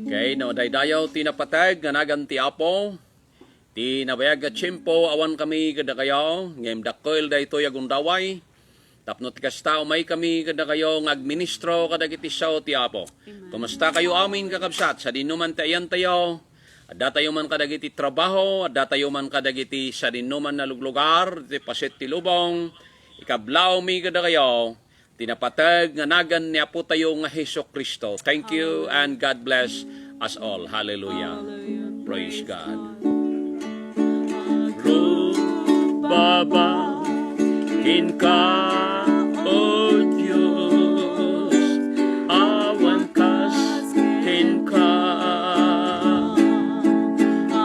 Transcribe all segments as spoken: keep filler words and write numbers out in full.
Okay, no, daydayaw ti napateg nga nagan ti Apo. Ti nabayag nga tiempo, awan kami kadakayo, ngem dakkel daytoy a gundaway. Tapno ti kasta, umay kami kadakayo nga agministro kadagiti sao ti Apo. Amen. Kumusta kayo amin, kakabsat? Sadinoman ti ayantayo, adda tayo man kadagiti trabaho, adda tayo man kadagiti sadinoman a luglugar, ti paset ti lubong, ikablawmi kadakayo, ti napateg nga nagan ni Apo tayo nga Jesu-Cristo. Thank you and God bless us all. Hallelujah. Praise God. Agbaba kenka, O Dios, awan kas kenka.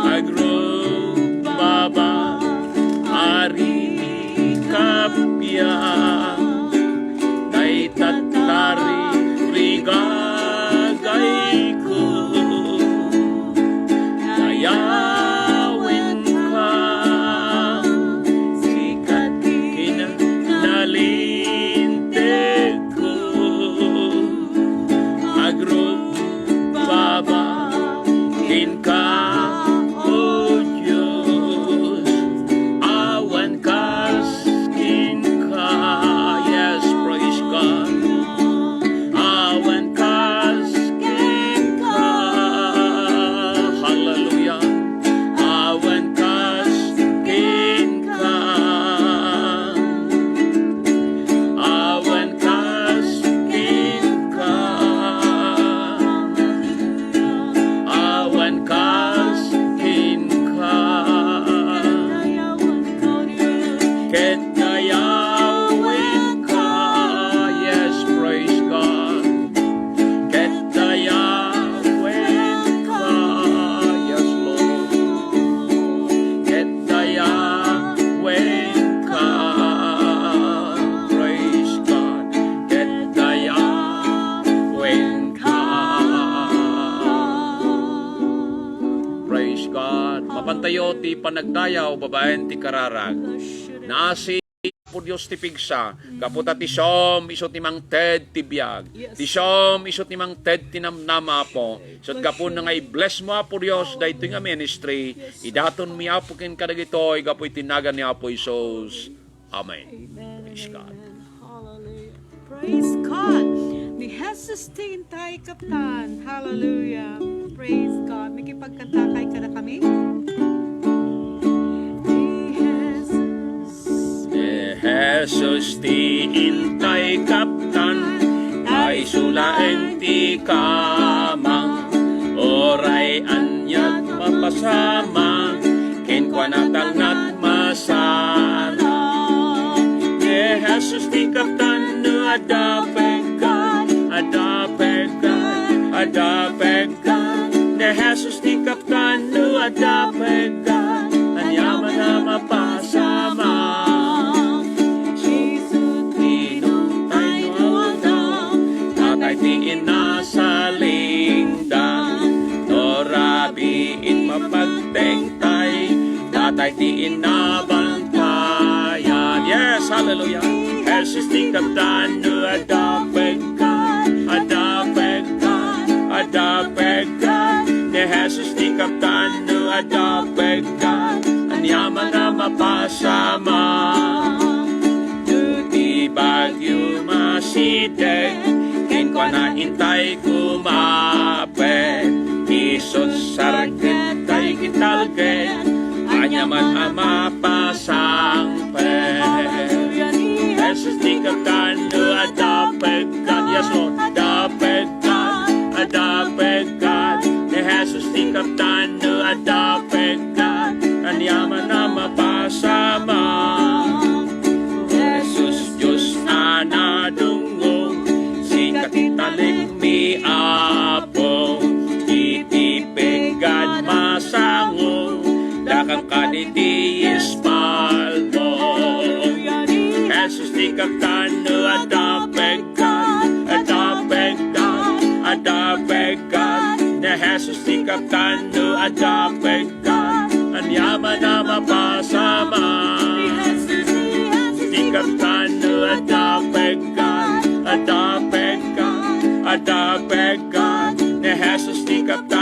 Agbaba, Ari, kappia, dayta taririgagayko. Dayawenka, sika ti kinalintegko. Agbaba kenka, O Dios, awan kas kenka. Yes, praise God. Awan kas kenka. Hallelujah. Awan kas kenka. Awan kas kenka. Awan kas kenka. Ket dayawenka. Yes, praise God. Ket dayawenka. Yes, Lord. Ket dayawenka. Praise God. Ket dayawenka. Praise God. Mapantayo ti panagdayaw babaen ti kararag. Naasi Apo Dios ti pigsa, gapu ta ti siom isu ti mangted ti biag. Yes. Ti siom isu ti mangted ti namnama, Apo. So, gapu na nga i-bless mo, Apo Dios, daytoy nga ministry, idaton mi, Apo, ken kadagitoy gapu iti nagan ni Apo Jesus. Amen. Amen. Praise God. Amen. Hallelujah. Praise God. Ni Jesus ti intay kaptan. Hallelujah. Praise God. Makipagkanta kay kada kami. Ni Jesus. Ni Jesus ti intay kaptan, ta isu laeng ti kamang, uray aniat mapasamak, kenkuana talna masarap. Ni Jesus ti kaptan no adda pekka, adda pekka, adda pekka. Ni Jesus ti kaptan no adda pekka, aniaman a mapasamak. Isu ti inumtay no aldaw, tatay ti inasalingdan, no rabiit mapagtengtay, tatay ti inabantayan. Yes, hallelujah. Jesus ti kaptan no adda pekka, adda pekka, adda pekka. Ni Jesus ti kaptan no adda pekka, aniaman a mapasamak. No ti bagyo masideg, kenkuana intay kumapek. Isu ti sarget tay kitalget, aniaman a mapasangpet. Jesus ti kaptan no adda pekka. Yes, Lord. Adda pekka, adda pekka. Ni Jesus ti kaptan no adda pekka, aniaman a mapasamak. Jesus, Dios a nadungog, sika ti talekmi, Apo. Iti pigad masango, dakam kadi ti ispalmo. Jesus ti kaptan no adda pekka, adda pekka, adda pekka. Ni Jesus ti kaptan no adda pekka, aniaman a mapasamak. Ti kaptan no adda pekka, adda pekka, adda pekka. Ni Jesus ti kaptan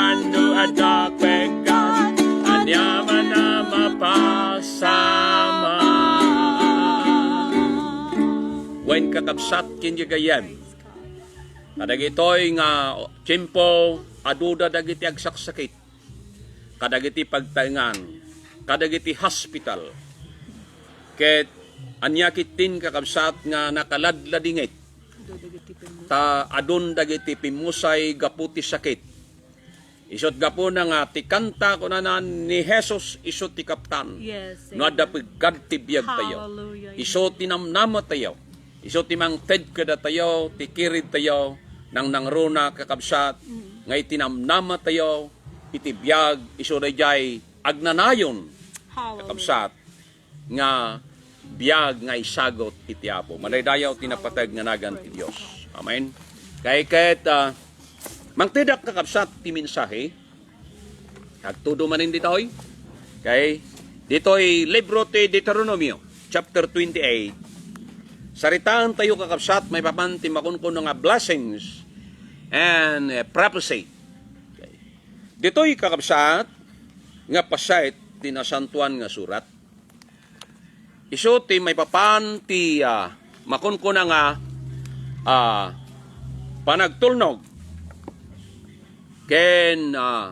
Wen, kakabsat ken gagayyem, kadagitoy nga tiempo, aduda dagiti agsaksakit kadagiti pagtaengan, kadagiti hospital. Ket ania ketdin, kakabsat, nga nakaladladingit? Ta adun dagiti pimmusay gapu ti sakit. Isut' gapuna nga ti kanta, kunana, ni Jesus isu ti kaptan. Yes, no adda amen. Peggad ti biagtayo. Hallelujah, amen. Isu ti namnamatayo. Isu ti mangted kadatayo, ti kiridtayo, nangnangruna, kakabsat, mm, nga iti namnamatayo, iti biag, isu daydiay agnanayon, hallelujah, kakabsat, nga biag nga isagut iti Apo. Madaydayaw ti napateg nga nagan ti Dios. Amen. Kay ket, ah, mangtedak, kakabsat, ti mensahe. Agtudo manen ditoy. Okay? Ditoy libro ti Deuteronomio, chapter twenty-eight. Saritaan tayo, kakabsat, maipapan ti makunkuna nga blessings and, eh, prophecy. Okay. Ditoy, kakabsat, nga paset ti Nasantoan nga Surat. Isu ti maipapan ti, ah, makunkuna nga, ah, panagtulnog ken, ah,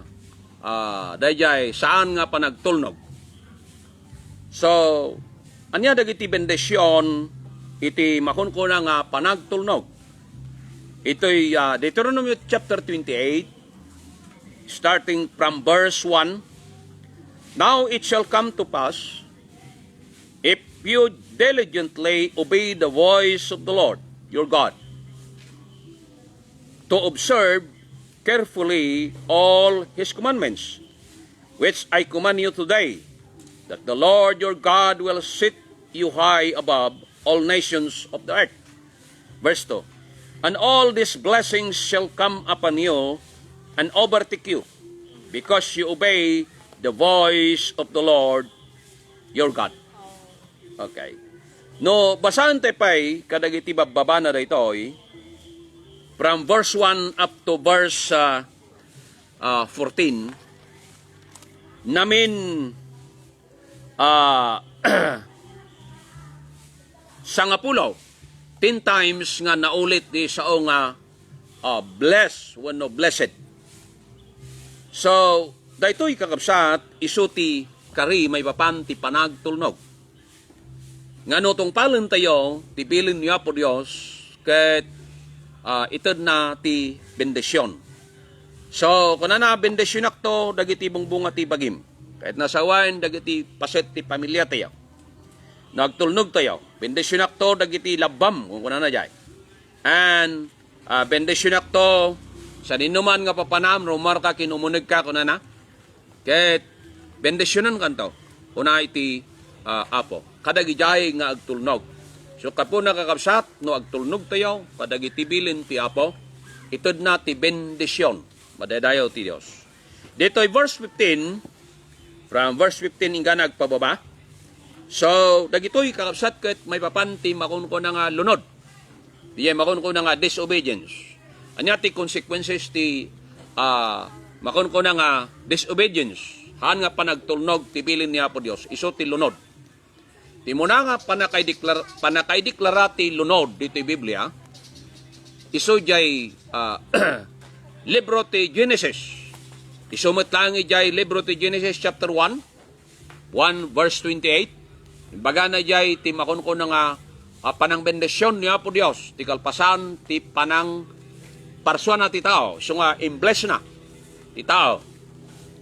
ah, daydiay saan nga panagtulnog. So, ania dagiti bendision iti makunkuna nga panagtulnog? Itoy, ah, Deuteronomio chapter twenty-eight, starting from verse one. Now it shall come to pass, if you diligently obey the voice of the Lord your God, to observe carefully all his commandments, which I command you today, that the Lord your God will set you high above all nations of the earth. Verse two, "And all these blessings shall come upon you and overtake you, because you obey the voice of the Lord your God." Okay. No, basaen tayo pay kadagiti babbabana daytoy, from verse one up to verse, ah, ah, fourteen, namin, ah, sangapulo, ten times nga naulit ti sao nga, ah, bless wenno blessed. So, daytoy, kakabsat, isu ti kari maipapan ti panagtulnog. Nga no tungpalen tayo ti bilin ni Apo Dios ket, ah, itedna ti bendision. So, kunana, "Bendisionakto dagiti bungbunga ti bagim." Ket nasawen dagiti paset ti pamiliatayo. No agtulnog tayo, "Bendisionakto dagiti labbam," kunkunana jay. And, ah, "Bendisionakto sadinoman nga papanam, rumarka ken umunegka," kunana. Ket bendisionankanto, kuna iti, ah, Apo, kadagidiay nga agtulnog. So, kapuna, kakabsat, no agtulnog tayo kadagiti bilin ti Apo, itedna ti bendision. Madaydayaw ti Dios. Ditoy verse fifteen, from verse fifteen inggana agpababa. So, dagitoy, kakabsat, ket maipapan ti makunkuna nga lunod. Diay makunkuna nga disobedience. Ania ti consequences ti, ah, makunkuna nga disobedience? Haan nga panagtulnog ti bilin ni Apo Dios. Isu ti lunod. Ti umuna nga panakaideklar-, panakaideklara ti lunod ditoy Biblia, isu jay, ah, libro ti Genesis. Isu met laeng ijay libro ti Genesis chapter one, one verse twenty-eight. Imbagana jay ti makunkuna nga, ah, panangbendision ni Apo Dios, ti kalpasan ti panangparsuana ti tao, isu nga imblessna ti tao.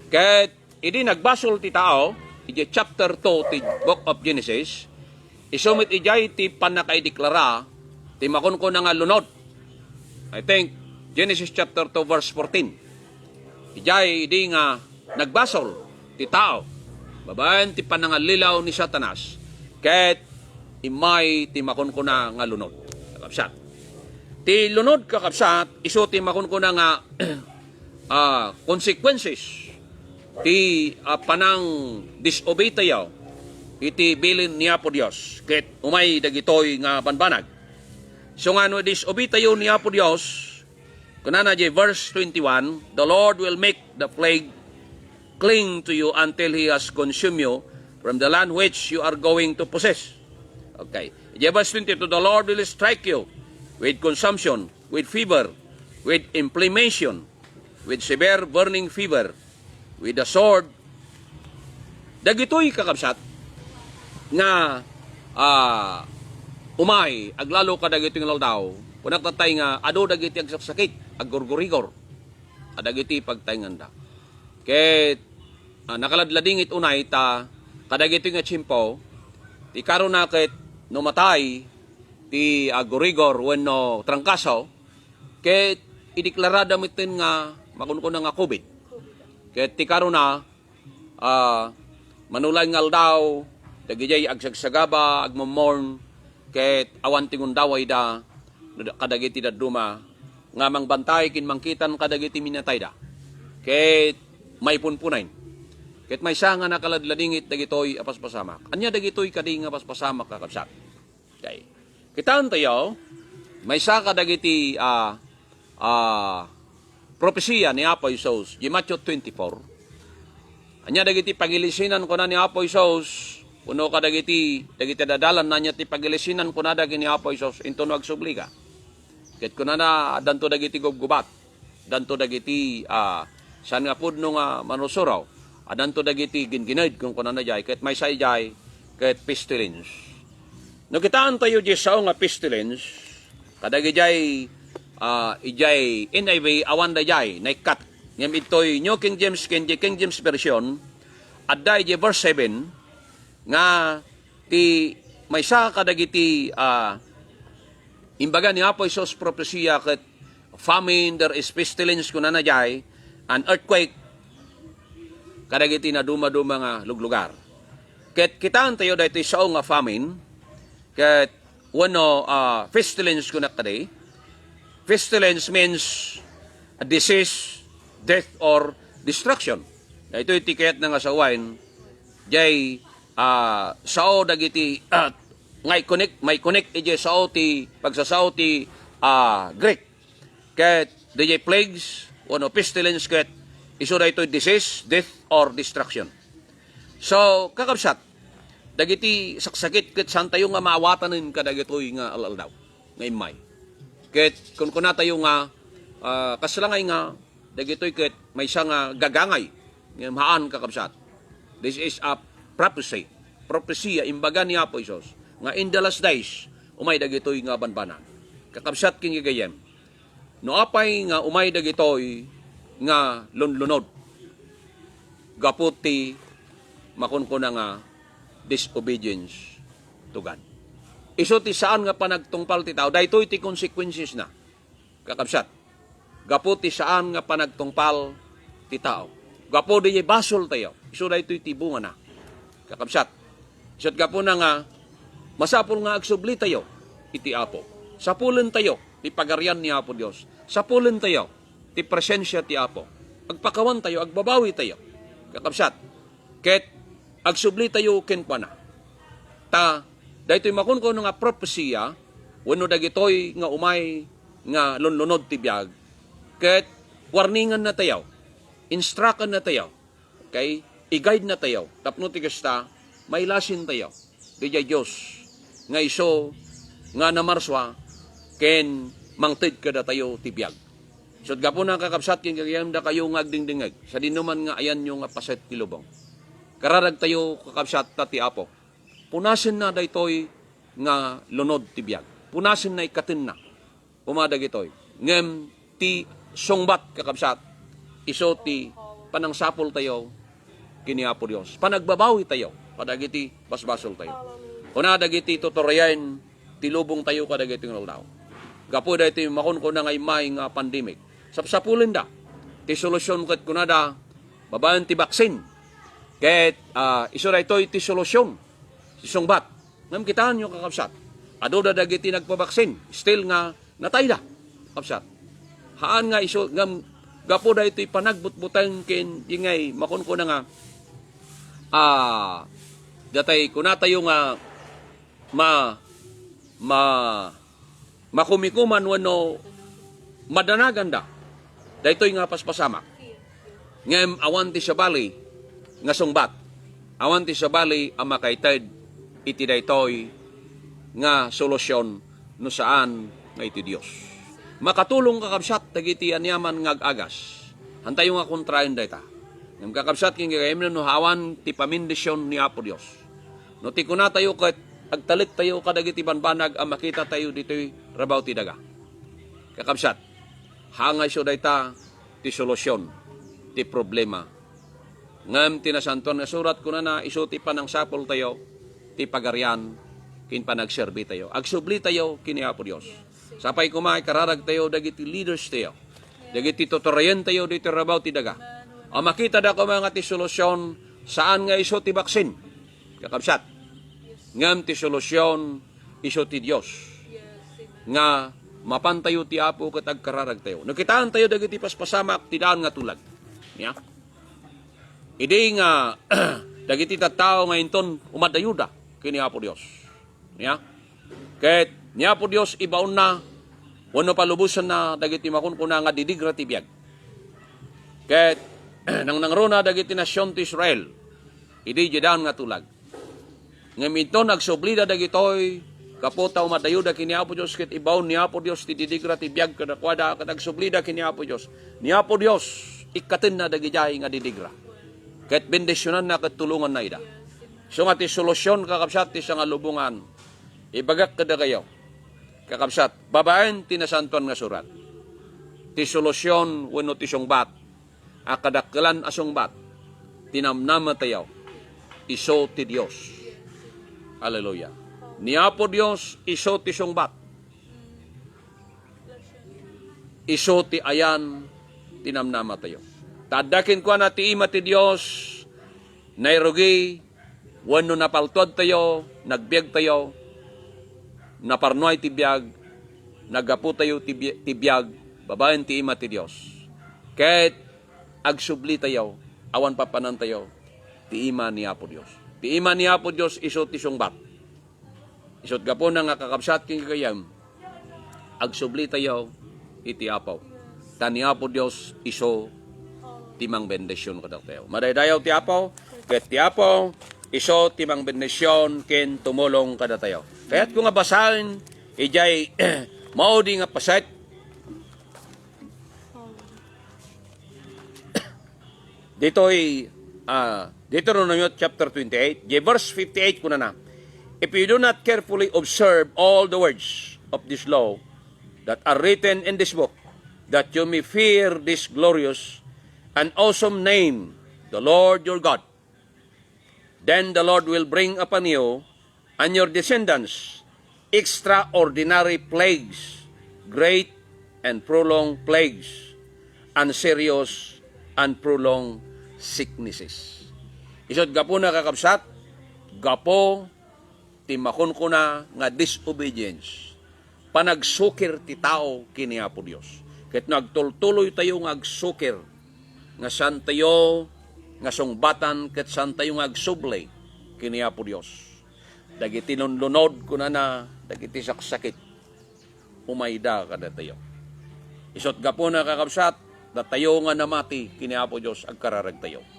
Ket idi nagbasol ti tao, iti chapter two ti Book of Genesis, isu met ijay ti pannakaideklara ti makunkuna nga lunod. I think, Genesis chapter two, verse fourteen. Ijay idi nga nagbasol ti tao babaen ti panangallilaw ni Satanas, ket immay ti makunkuna nga lunod, kakabsat. Ti lunod, kakabsat, isu ti makunkuna nga, ah, consequences ti, ah, panang-disobey tayo iti bilin ni Apo Dios, ket umay dagitoy nga banbanag. So nga no disobey tayo ni Apo Dios, kunana di verse twenty-one, "The Lord will make the plague cling to you until he has consumed you from the land which you are going to possess." Okay. Idiay verse twenty-two, "The Lord will strike you with consumption, with fever, with inflammation, with severe burning fever, with the sword." Dagitoy, kakabsat, nga, ah, umay, aglalo kadagitoy nga aldaw, kunak tatay nga adu dagiti agsaksakit, aggurgurigor kadagiti pagtaenganda. Ket, ah, nakaladladingit unay ta kadagitoy nga tiempo, ti karuna ket no matay ti aggurigor wenno trangkaso, ket ideklarada metten nga makunkuna nga covid. Ket ti karuna, ah, manulay nga aldaw, dagidiay agsagsagaba, agmommourn, ket awan ti gundawayda kadagiti dadduma nga mangbantay ken mangkitan kadagiti minatayda. Ket maipunpunayen. Ket maysa nga nakaladladingit dagitoy a paspasamak. Ania dagitoy kadi nga paspasamak, kakabsat? Okay. Kitaentayo, maysa kadagiti, ah, ah, propesiya ni Apo Jesus, di Matthew twenty-four. Ania dagiti pagilisinan kuna ni Apo Jesus, wenno kadagiti, dagiti dadalan, ania ti pagilisinan kunada ken ni Apo Jesus, intono agsubli ka. Ket kunana, addanto dagiti gubgubat, addanto dagiti, ah, saan nga pudno nga manursuro, addanto dagiti gingined, kun kunana jay, ket maysa jay, ket pestilence. No kitaentayo jay sao nga pestilence, kadagijay, ah, ijay N I V, awan dayjay, naikkat. Ngem itoy New King James ken di King James Version, adda ijay verse seven, nga ti maysa kadagiti, ah, imbaga ni Apo Jesus propesiya ket famine, there is pestilence, kunana jay, an earthquake, kadagiti nadumaduma nga luglugar. Ket kitaentayo daytoy sao nga famine, ket wenno, ah, pestilence kunak kadi. Pestilence means a disease, death, or destruction. Daytoy ti kayatna nga sawen, jay, ah, sao dagiti, ah, nga i-connect, mai-connect ijay sao ti pagsasao ti, ah, Greek. Ket dijay plagues wenno pestilence ket isu daytoy disease, death, or destruction. So, kakabsat, dagiti saksakit ket saantayo nga maawatanen kadagitoy nga al-aldaw nga immay. Ket kunkunatayo nga, ah, kasla ngay nga dagitoy ket maysa nga gagangay ngem haan, kakabsat. This is a prophecy. Prophecy, imbaga ni Apo Jesus nga in the last days, umay dagitoy nga banbanag. Kakabsat ken gagayyem, no apay nga umay dagitoy nga lunlunod gapu ti makunkuna nga disobedience to God. Isu ti saan nga panagtungpal ti tao. Daytoy ti consequences na, kakabsat. Gapu ti saan nga panagtungpal ti tao. Gapu di basoltayo. Isu daytoy ti bungana, kakabsat. Isut gapuna nga masapul nga agsublitayo iti Apo. Sapulentayo ti Pagarian ni Apo Dios. Sapulentayo ti presensia ti Apo. Agpakawantayo, agbabawitayo, kakabsat. Ket agsublitayo kenkuana. Ta daytoy makunkuno nga propesiya wenno dagitoy nga umay nga lunlunod ti biag, ket warningennatayo, instructennatayo, okay? I-guide natayo tapno ti kasta, mailasentayo didiay Dios nga isu nga namarsua ken mangted kadatayo ti biag. Isut gapuna, kakabsat, ken gagayyem, dakayo nga agdingdingngeg, sadinoman nga ayanyo nga paset ti lubong. Kararagtayo, kakabsat, ta ti Apo punasenna daytoy nga lunod ti biag. Punasenna, ikkatenna. Koma dagitoy. Ngem ti sungbat, kakabsat, isu ti panangsapultayo ken ni Apo Dios. Panagbabawitayo kadagiti basbasoltayo. Kuna dagiti tuturayen ti lubongtayo kadagiti nga aldaw. Gapu daytoy makunkuna nga immay nga pandemic, sapsapulenda ti solusion ket kunada, babaen ti baksin. Ket, ah, isu daytoy ti solusion, ti sungbat. Ngem kitaenyo, kakabsat, adu da dagiti nagpabaksin, still nga natayda, kakabsat. Haan nga isu, ngem gapu daytoy panagbutbuteng ken di ngay makunkuna nga, ah, datay kunatayo nga ma-, ma-, makumikuman wenno madanaganda daytoy nga paspasamak. Ngem awan ti sabali nga sungbat. Awan ti sabali a makaited iti daytoy nga solusyon no saan nga iti Dios. Makatulong, kakabsat, dagiti aniaman nga ag-agas. Hantayo nga kontraen dayta. Ngem, kakabsat, ken gagayyemna no awan ti pamendisyon ni Apo Dios. No ti kunatayo ket agtalektayo kadagiti banbanag a makitatayo ditoy rabaw ti daga. Kakabsat, haan nga isu dayta ti solusyon ti problema. Ngem ti Nasantoan nga Surat kunana, isu ti panangsapultayo, ti pagarian, ken panagserbitayo. Agsublitayo ken ni Apo Dios. Sapay koma, ikararagtayo dagiti leaders tayo, dagiti tutorayentayo ditoy rabaw ti daga. A makitada koma nga ti solusyon saan nga isu ti baksin, kakabsat. Ngem ti solusyon isu ti Dios. Nga mapantayo ti Apo ket agkararagtayo. No kitaentayo dagiti paspasamak ti daan nga tulag. Ya. Idi nga dagiti tattao nga inton umadayuda ken ni Apo Dios. Ya. Ket ni Apo Dios ibaonna wenno palubosanna dagiti makunkuna nga didigra ti biag. Ket nangnangruna dagiti nasion ti Israel idi diay daan nga tulag. Ngem inton agsublida dagitoy, gapu ta umadayuda ken ni Apo Dios ket ibaon ni Apo Dios ti didigra ti biag kadakuada, ket agsublida ken ni Apo Dios. Ni Apo Dios, ikkatenna dagidiay nga didigra. Ket bendisionanna ket tulonganna ida. Isu nga ti solusyon, kakabsat, ti sangalubongan. Ibagak kadakayo, kakabsat, babaen ti Nasantoan nga Surat, ti solusyon wenno ti sungbat a kadakkelan a sungbat ti namnamatayo, isu ti Dios. Hallelujah. Ni Apo Dios, isu ti sungbat. Isu ti ayan ti namnamatayo. Ta adda kenkuana ti ima ti Dios, nairugi, wenno napaltuadtayo, nagbiagtayo, naparnuay ti biag, naggaputayo ti bi-, ti biag, babaen ti ima ti Dios. Ket agsublitayo, awan papanantayo, ti ima ni Apo Dios. Ti ima ni Apo Dios isu ti sungbat. Isut' gapuna nga kakabsat ken gagayyem, agsublitayo iti Apo. Ta ni Apo Dios isu ti mangbendision kadatayo. Madaydayaw ti Apo, ket ti Apo isu ti mangbendision ken tumulong kadatayo. Kayatko nga basaen idiay maudi nga paset. Ditoy, ah, Deuteronomio chapter twenty-eight, di verse fifty-eight kunana, "If you do not carefully observe all the words of this law that are written in this book, that you may fear this glorious and awesome name, the Lord your God, then the Lord will bring upon you and your descendants extraordinary plagues, great and prolonged plagues, and serious and prolonged sicknesses." Isut' gapuna, kakabsat, gapu ti makunkuna nga disobedience, panagsukir ti tao ken ni Apo Dios. Ket no agtultuloytayo nga agsukir, nga saantayo nga sungbatan ket saantayo nga agsubli ken ni Apo Dios, dagiti lunlunod, kunana, dagiti saksakit, umayda kadatayo. Isut' gapuna, kakabsat, datayo nga namati ken ni Apo Dios, agkararagtayo.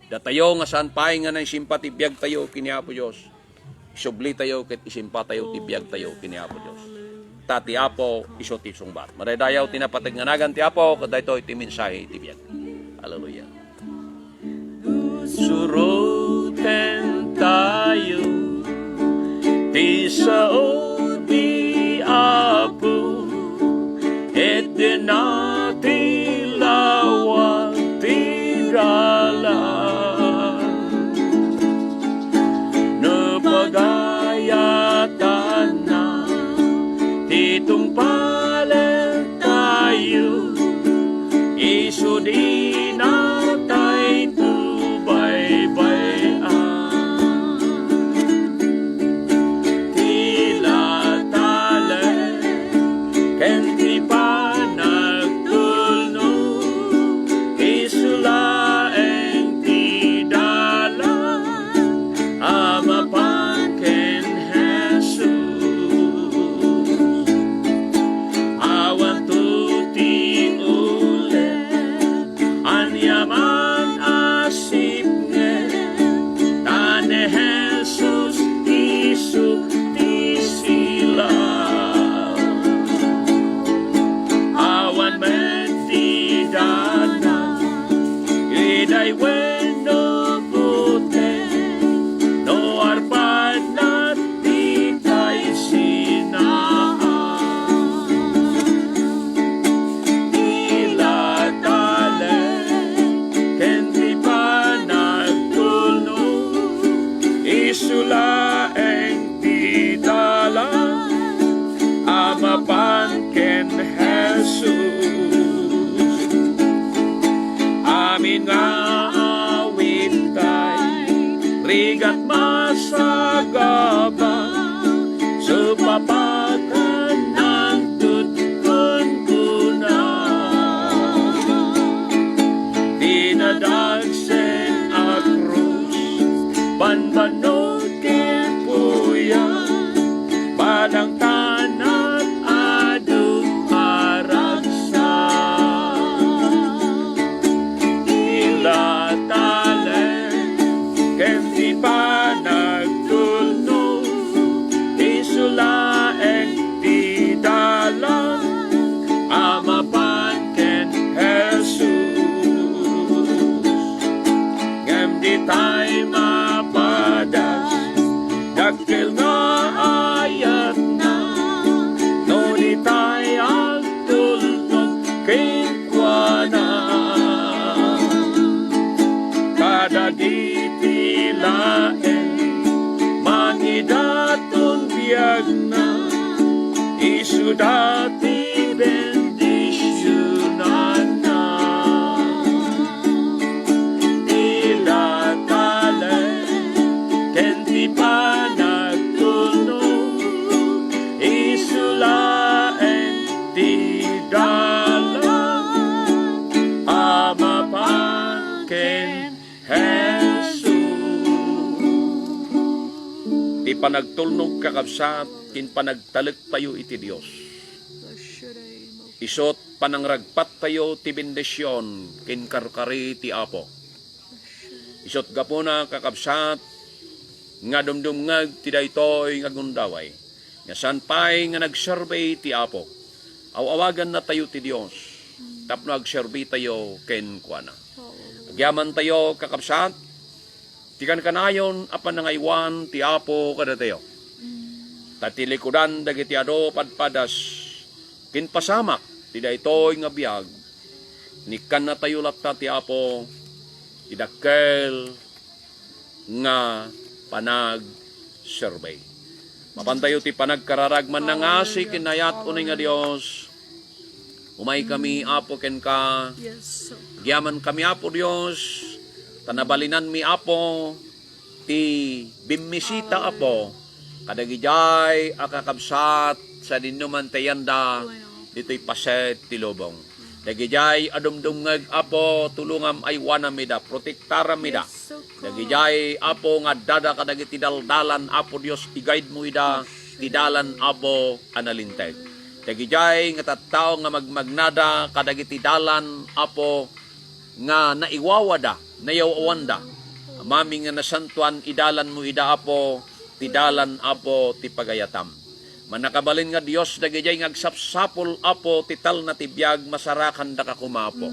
Datayo nga saan pay nga naisimpa ti biagtayo ken ni Apo Dios, isublitayo ket isimpatayo ti biagtayo ken ni Apo Dios. Ta ti Apo isu ti sungbat. Madaydayaw ti napateg nga nagan ti Apo, ket daytoy ti mensahe ti biag. Hallelujah. Suroten tayo ti sao ti Apo, ket dina ti lawa ti dalan. No pagayatanna ti tungpalen tayo, isu dina tayo baybay-an. Ti latalen ken ti panagtulnog, isu laeng ti dalan a mapan ken Jesus. mapan ken Jesus. Amin nga awittay, rigat masagaba, supapakan nangtutkunkuna. Dinadagsen a krus, banbannog ken puyat, padang tanak adu a ragsak. Ti latalen ken ti panagtulnog, isu laeng ti dalan a mapan ken Jesus. Ngem ditay mapadas, dakkel nga ayatna, no ditay agtulnog kenkuana. Kadagiti laeng mangidaton biagna, isuda ti bendisionanna. Ti latalen ken ti panagtulnog, isu laeng ti dalan a mapan ken Jesus. Ti panagtulnog, kakabsat, ken panagtalektayo iti Dios. Isut' panangragpattayo ti bendision ken karkari ti Apo. Isut' gapuna, kakabsat, nga dumdumngeg ti daytoy nga gundaway, nga saan pay nga nagserbi ti Apo. Aw-awagannatayo ti Dios tapno agserbitayo kenkuana. Agyamantayo, kakabsat, ti kankanayon a panangaywan ti Apo kadatayo. Ta ti likudan dagiti adu padpadas ken pasamak ti daytoy nga biag, nikkannatayo latta ti Apo ti dakkel nga panagserbi. Mapantayo ti panagkararag, mannangasi ken naayat unay nga Dios. Umaykami, Apo, kenka. Yes, sir. Agyamankami, Apo Dios, ta nabalinanmi, Apo, ti bimmisita, Apo, kadagidiay a kakabsat sadinoman ti ayanda ditoy paset ti lubong. Dagidiay a dumdumngeg, Apo, tulongam, aywanam ida, protektaram ida. Dagidiay, Apo, nga addada kadagiti daldalan, Apo Dios, i-guide mo ida ti dalan, Apo, a nalinteg. Dagidiay nga tattao nga magmagnada kadagiti dalan, Apo, nga naiwawada, nayaw-awanda. Amin nga nasantoan, idalan mo ida, Apo, ti dalan, Apo, ti pagayatam. Mannakabalin nga Dios, dagidiay nga agsapsapul, Apo, ti talna ti biag, masarakandaka koma, Apo.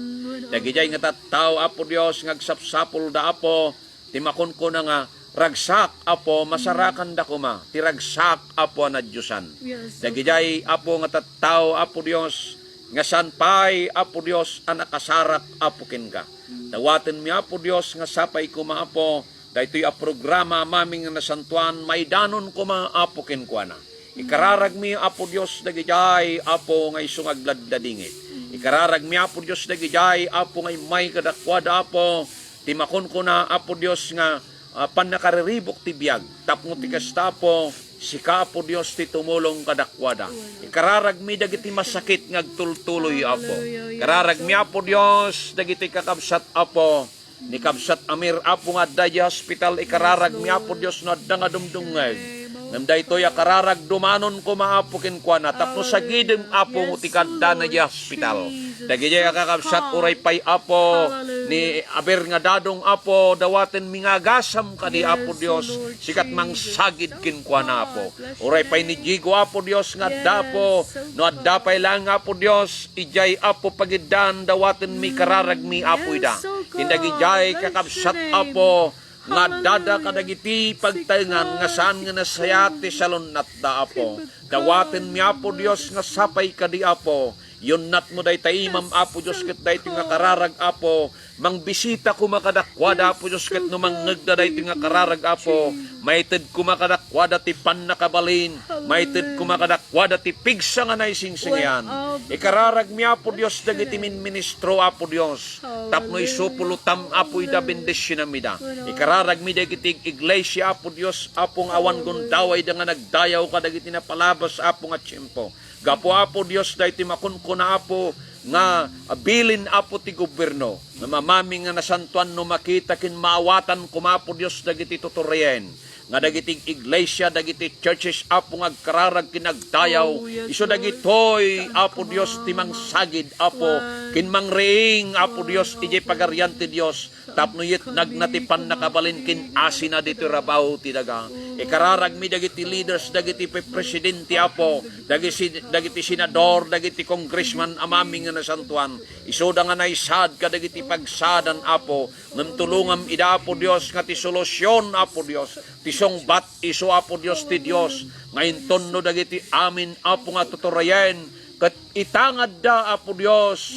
Dagidiay nga tattao, Apo Dios, nga agsapsapulda, Apo, ti makunkuna nga, "Ragsak, Apo, masarakanda koma, ti ragsak, Apo, a nadiosan." Yes, dagidiay, Apo, nga tattao, Apo Dios, nga saan pay, Apo Dios, a nakasarak, Apo, kenka. Dawatenmi, Apo Dios, nga sapay koma, Apo, daytoy a programa, Amin nga nasantoan, maidanon koma, Apo, kenkuana. Ikararagmi, Apo Dios, dagidiay, Apo, nga isu nga agladladingit. Ikararagmi, Apo Dios, dagidiay, Apo, nga immay kadakuada, Apo, ti makunkuna, Apo Dios, nga, ah, pannakariribuk ti biag. Tapno ti kasta, Apo, sika, Apo Dios, ti tumulong kadakuada. Ikararagmi dagiti masakit nga agtultuloy, Apo. Ikararagmi, Apo Dios, dagiti kakabsat, Apo, ni kabsat Amir, Apo, nga adda idiay hospital, ikararagmi, Apo Dios, no adda nga dumdumngeg. Ngem daytoy a kararag, dumanon koma, Apo, kenkuana, tapno sagidem, Apo, ti kaddana idiay hospital. Dagidiay a kakabsat, uray pay, Apo, ni aber nga dadong, Apo, dawatenmi nga agasam kadi, Apo Dios, sikat mangsagid kenkuana, Apo. Uray pay ni Diego, Apo Dios, nga adda, Apo, no adda pay laeng, Apo Dios, idiay, Apo, pagiddan, dawatenmi kararagmi, Apo, ida. Ken dagidiay kakabsat, Apo, nga addada kadagiti pagtaengan nga saan nga nasayaat ti salun-atda, Apo. Dawatenmi, Apo Dios, nga sapay kadi, Apo, Yunnatmo dayta imam, Apo Dios, ket daytoy nga kararag, Apo. Mangbisita koma kadakuada, Apo Dios, ket no mangngegda daytoy nga kararag, Apo, maited koma kadakuada ti pannakabalin, maited koma kadakuada ti pigsa nga naisingsingir. Ikararagmi, Apo Dios, dagiti minministro, Apo Dios, tapno isupulotam, Apo, ida, bendisionam ida. Ikararagmi dagiti iglesia, Apo Dios, Apo, nga awan gundawayda nga nagdayaw kadagiti napalabas, Apo, nga tiempo. Gapu, Apo Dios, daytoy makunkuna, Apo, nga bilin, Apo, ti gobierno. Ngem Amami nga nasantoan, no makita ken maawatan koma, Apo Dios, dagiti tutureyen nga dagiti iglesia, dagiti churches, Apo, nga agkararag ken agdayaw, isu dagitoy, Apo Dios, ti mangsagid, Apo, ken mangriing, Apo Dios, idiay Pagarian ti Dios, tapno yetnagna ti pannakabalin ken asina ditoy rabaw ti daga. Ikararagmi dagiti leaders, dagiti pe-, presidente, Apo, dagiti, dagiti senador, dagiti congressman, Amami nga nasantoan. Isuda nga naisad kadagiti pagsadan, Apo, ngem tulongam ida, Apo Dios, nga ti solusyon, Apo Dios, ti sungbat isu, Apo Dios, ti Dios, nga inton no dagiti amin, Apo, nga tutureyen, ket itangadda, Apo Dios,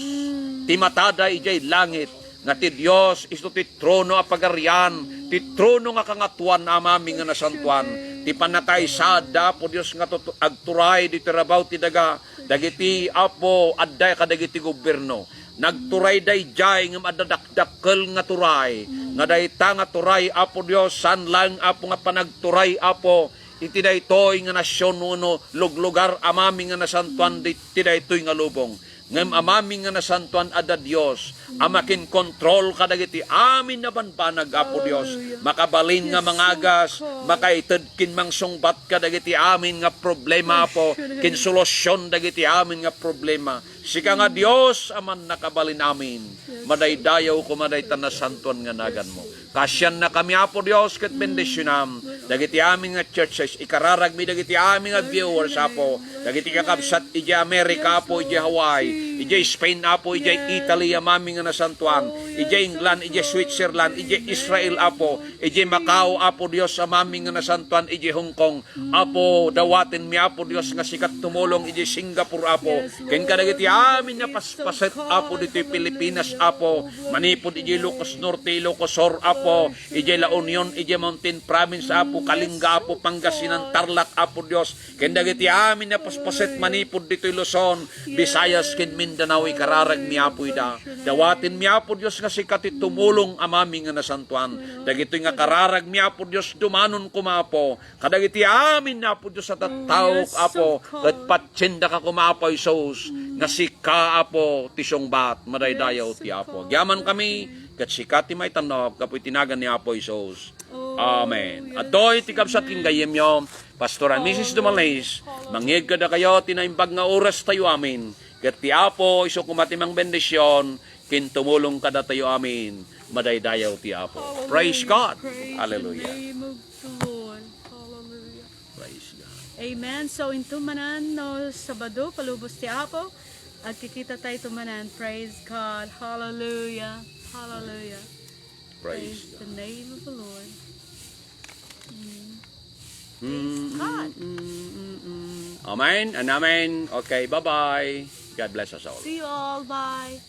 ti matada idiay langit, nga ti Dios isu ti trono a pagarian, ti trono nga kangatoan, Amami nga nasantoan, ti pannakaisaadda, Apo Dios, nga tutu-, agturay ditoy rabaw ti daga, dagiti, Apo, adda kadagiti gobierno. Nagturay daydiay ngem adda dakdakkel nga turay, nga dayta nga turay, Apo Dios, saan laeng, Apo, nga panagturay, Apo, iti daytoy nga nasion wenno luglugar, Amami nga nasantoan, di-, ti daytoy nga lubong. Ngem Amami nga nasantoan, adda Dios a makinkontrol kadagiti amin a banbanag, Apo Dios. Makabalin nga mangagas, makaited ken mangsungbat kadagiti amin nga problema, Apo, ken solusyon dagiti amin nga problema. Sika nga Dios a mannakabalin amin. Madaydayaw koma dayta nasantoan nga naganmo. Kasiannakami, Apo Dios, ket bendisionam dagiti amin nga churches. Ikararagmi dagiti amin nga viewers, Apo, dagiti kakabsat idiay America, Apo, idiay Hawaii, idiay Spain, Apo, idiay Italy, Amami nga nasantoan, idiay England, idiay Switzerland, idiay Israel, Apo, idiay Macau, Apo Dios, Amami nga nasantoan, idiay Hong Kong, Apo, dawatenmi, Apo Dios, nga sika tumulong idiay Singapore, Apo, ken kadagiti amin nga paspaset, Apo, ditoy Pilipinas, Apo, manipud idiay Ilocos Norte, Ilocos Sur, Apo, idiay La Union, idiay Mountain Province, Apo, Kalinga, Apo, Pangasinan, Tarlac, Apo Dios, ken dagiti amin nga paspaset manipud ditoy Luzon, Visayas, ken Mindanao, ikararagmi, Apo, ida. Dawatenmi, Apo Dios, nga sika ti tumulong, Amami nga nasantoan. Dagitoy nga kararagmi, Apo Dios, dumanon koma, Apo, kadagiti amin, Apo Dios, a tattao, Apo, ket patiendaka koma, Apo Jesus, nga sika, Apo, ti sungbat, madaydayaw ti Apo. Agyamankami, ket sika ti maitannok, gapu iti nagan ni Apo Jesus. Amen. Adtoy ti kabsat ken gayyemyo, Pastor and Missus Dumalis, mangyeg kadakayo ti naimbag nga oras tayo amin, ket ti Apo isu koma ti mangbendision, ken tumulong kadatayo amin, madaydayaw ti Apo. Praise God. Hallelujah. Praise the name of the Lord. Hallelujah. Praise God. Amen. So, into manen no Sabado, palubos ti Apo, agkikita tayo manen. Praise God. Hallelujah. Hallelujah. Praise God. Praise the name of the Lord. Mm. Praise God. Mm, mm, mm, mm. Amen and amen. Okay, bye-bye. God bless us all. See you all. Bye.